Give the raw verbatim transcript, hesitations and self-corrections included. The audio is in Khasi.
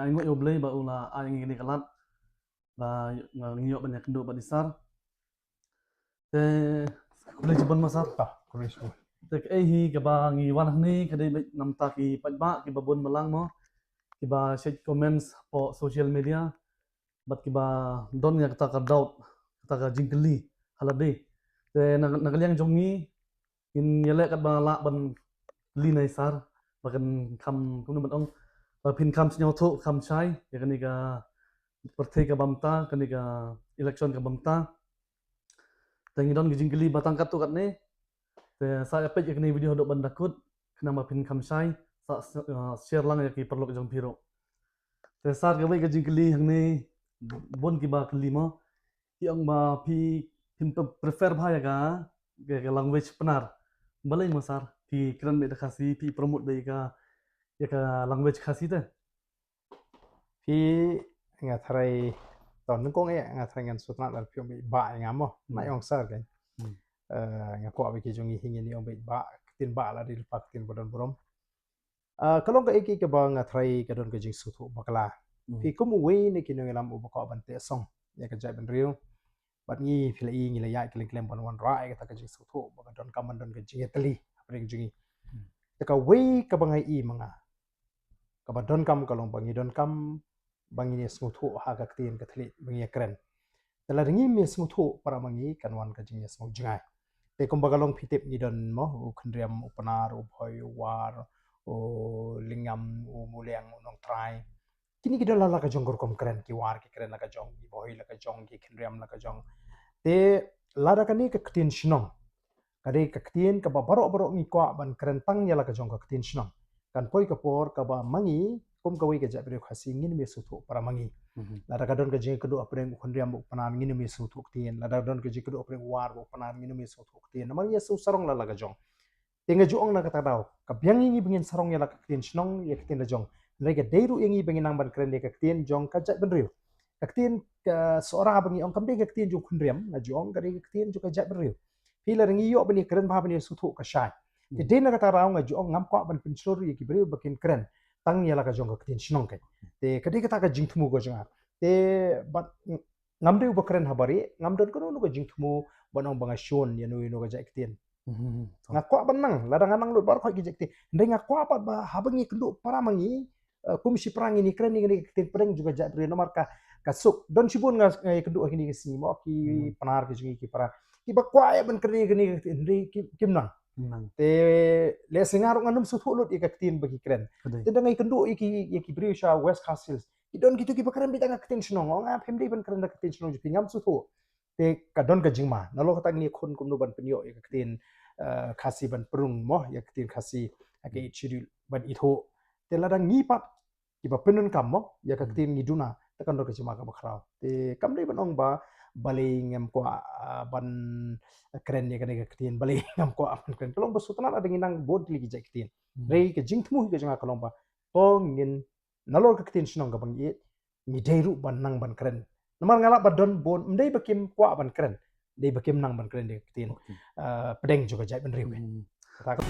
Ai nguh ïa U Blei ba u la ai ngi kane ka lad ba ngi ïoh ban ïakynduh bad i Sar. Te khublei shibun mo Sar. Ah, khublei shibun. Te kaei hi kaba ngi wan hangne ka dei beit namar ki paidbah kiba bun balang mo, kiba shait comments hapoh social media bad kiba don ïa kata ka doubt, kata ka jingkylli ha lade. Te na, na ka liang jong ngi ngin ïaleh katba lah ban kylli na i Sar ba kan kham, kumno ban ong, ba phin kham sngewthuh kham shai ïa kane ka pyrthei kaba mynta, kane ka election kaba mynta. Te ngi don ki jingkylli ba tang katto katne. Te sa ïa peit ïa kane video haduh ban da kut, khnang ba phin kham shai. Sa, uh, share lang ïa ki paralok jong phi ruh. Te Sar, kawei ka jingkylli hangne, bun kiba kylli mo, ki ong ba phi, phim prefer bha ïa ka, ka, ka language Pnar. Balei mo Sar, phi kren beit da Khasi, phi promote beit ïa ka, ïa ka language Khasi te? Phi, nga tharai, to nyngkong eh nga tharai ngan sngewtynnat lada phi ong beit ba ïa nga mo, na ong Sar kan. Eh, nga kwah ba ki jong ngi hi ngin ong beit ba, ktien ba la dei lypa ktien ba don burom. Ah, ka long kaei kaei kaba nga tharai ka don ka jingsngewthuh bakla. Phi kum uwei na ki nongïalam uba kwah ban teh song ïa ka jaitbynriew. Bad ngi, phi la i, ngi la ïaid kylleng kylleng ban wanrah ïa kata ka jingsngewthuh ba ka donkam ban don ka jingïatylli hapdeng jong ngi. Te kawei kaba nga i ma nga, kaba donkam ka long ba ngi donkam ba ngin ïa sngewthuh ha ka ktien ka thylliej ba ngi ïa kren. Te lada ngim ïa sngewthuh para ma ngi, kan wan ka jingïasngew jngai. Te kumba ka long phi tip, ngi don mo u Khynriam, u Pnar, u Bhoi, u War, u Lyngngam, u Muliang, u Nongtrai. Kine ki don la la ka jong ka rukom kren, ki War ki kren la ka jong, ki Bhoi la ka jong, ki Khynriam la ka jong. Te lada kane ka ktien shnong ka dei ka ktien kaba baroh baroh ngi kwah ban kren tang ïa la ka jong ka ktien shnong, kan poi ka por kaba ma ngi kum kawei ka jaitbynriew Khasi ngin ym ïa sngewthuh para ma ngi. Lada ka don ka jingïakynduh hapdeng u Khynriam bad u Pnar, ngin ym ïa sngewthuh ktien. Lada ka don ka jingïakynduh hapdeng u War bad u Pnar, ngin ym ïa sngewthuh ktien namar ngi ïa sngewsarong la la ka jong. Te nga ju ong na kata ka daw, ka biang ïa ngi ba ngin sarong ïa la ka ktien shnong, ïa ka ktien la jong. Hynrei ka dei ruh ïa ngi ba ngin nang ban kren ïa ka ktien jong ka jaitbynriew. Ka ktien ka Sohra ba ngi ong kam dei ka ktien jong u Khynriam, nga ju ong ka dei ka ktien jong ka jaitbynriew. Phi, lada ngi ïoh ban ïa kren bha ban ïa sngewthuh ka shai. Te dei na kata ka daw nga ju ong ngam kwah ban pynshlur ïa ki briew ba kin kren tang ïa la ka jong ka ktien shnong kan. Te ka dei kata ka jingthmu ka jong nga. Te bad ngam dei uba kren ha barieh, ngam don kano kano ka jingthmu ban ong ba nga shun ïa no ïa no ka jait ktien. Nga kwah ban nang, lada nga nang lut baroh ki jait ktien. Hynrei nga kwah pat ba haba ngi ïakynduh para ma ngi, eh, kum shi para ngin ïa kren ïa kane ka ktien pdeng jong ka jaitbynriew namar ka, ka suk. Don shibun nga, nga ïakynduh ha kine ki sngi mo, ki Pnar ki jong ngi, ki para kiba kwah ïa ban kren ïa kane ka ktien, hynrei ki, kim nang. Te lehse nga ruh ngan ym sngewthuh lut ïa ka ktien ba ki kren. Te lada nga ïakynduh ïa ki, ïa ki briew sha West Khasi Hills, ki don kito kiba kren beit da ka ktien shnong. Ong, ah, phim dei ban kren da ka ktien shnong jong phi, ngam sngewthuh. Te ka don ka jingma. Nalor kata ngin ïakhun kumno ban pynïoh ïa ka ktien, eh, Khasi ban pynrung mo, ïa ka ktien Khasi ha ka Eighth Schedule ban ithuh. Te lada ngi pat kiba pyndonkam mo ïa ka ktien ngi duna, te kan don ka jingma kaba khraw. Te kam dei ban ong ba balei ngam kwah, ah, ban kren ïa kane ka ktien, balei ngam kwah ban kren. Ka long ba sngewtynnat lada ngi nang bun tylli ki jait ktien. Hynrei ka jingthmu hi ka jong nga ka long ba to ngin, nalor ka ktien shnong kaba ngi ïeit, ngi dei ruh ban nang ban kren. Namar nga lah ba don bun, ym dei ba kim kwah ban kren, dei ba kim nang ban kren ïa ka ktien, ah, pdeng jong ka jaitbynriew. Kata ka